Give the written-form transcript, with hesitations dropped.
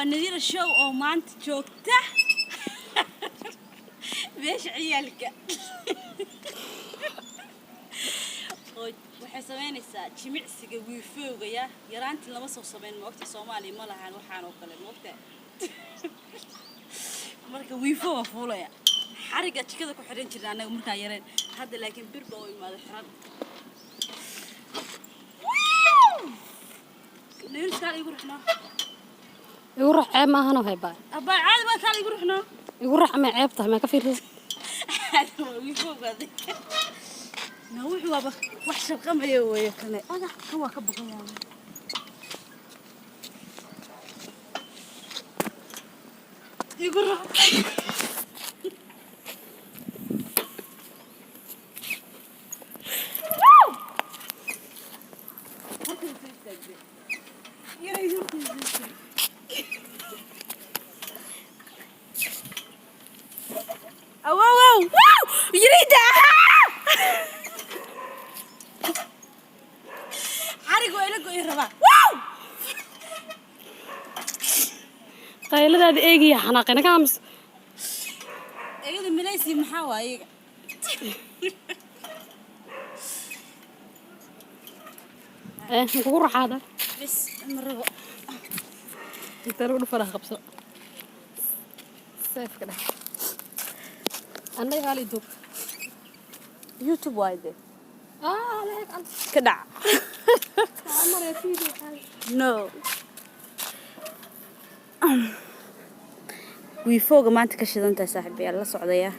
Waa Nadiira Show oo maanta joogta meesha ciyaalka oo waxay samaynaysaa jimicsiga wiifowga. Ya yaraantii lama soo samayn, maogta? Soomaaliya ma lahan waxaan oo kale, maogta? Marka wiifo waa fuulaya. Xariga jikada ku xiran jirna annaga markaa yareen. Hadda laakiin bir baa u imaada xiran. Nadiir, kaal igu ruxnaa. Igu ruux, ceeb ma ahano haybaa. Abbaa, caadi baa, kaal igu ruxnaa. Igu ruux ama ceeb tahay maa ka fiirsan. Na wuxuu waaba wax sharqamaya weeye kane. Aga kan waa ka baqayaa. Igu ruux. Awow, wow, yirida xarig waa ila go'i rabaa, wow. Qayladaada eegiya xanaaqay naga aamus. Iyada milaysi maxaa waa iyaga? Ee kugu ruxaada. Bes, ma rabo. Intee lagu dhufanaha? Qabso seefka dheh, annaga haali duub. YouTube waay de. Ah, leeg al. Ka dhac. Amaraya TV caadi. No, wiifooga maanta ka shidantahay, saaxiibayaal, la socdaya.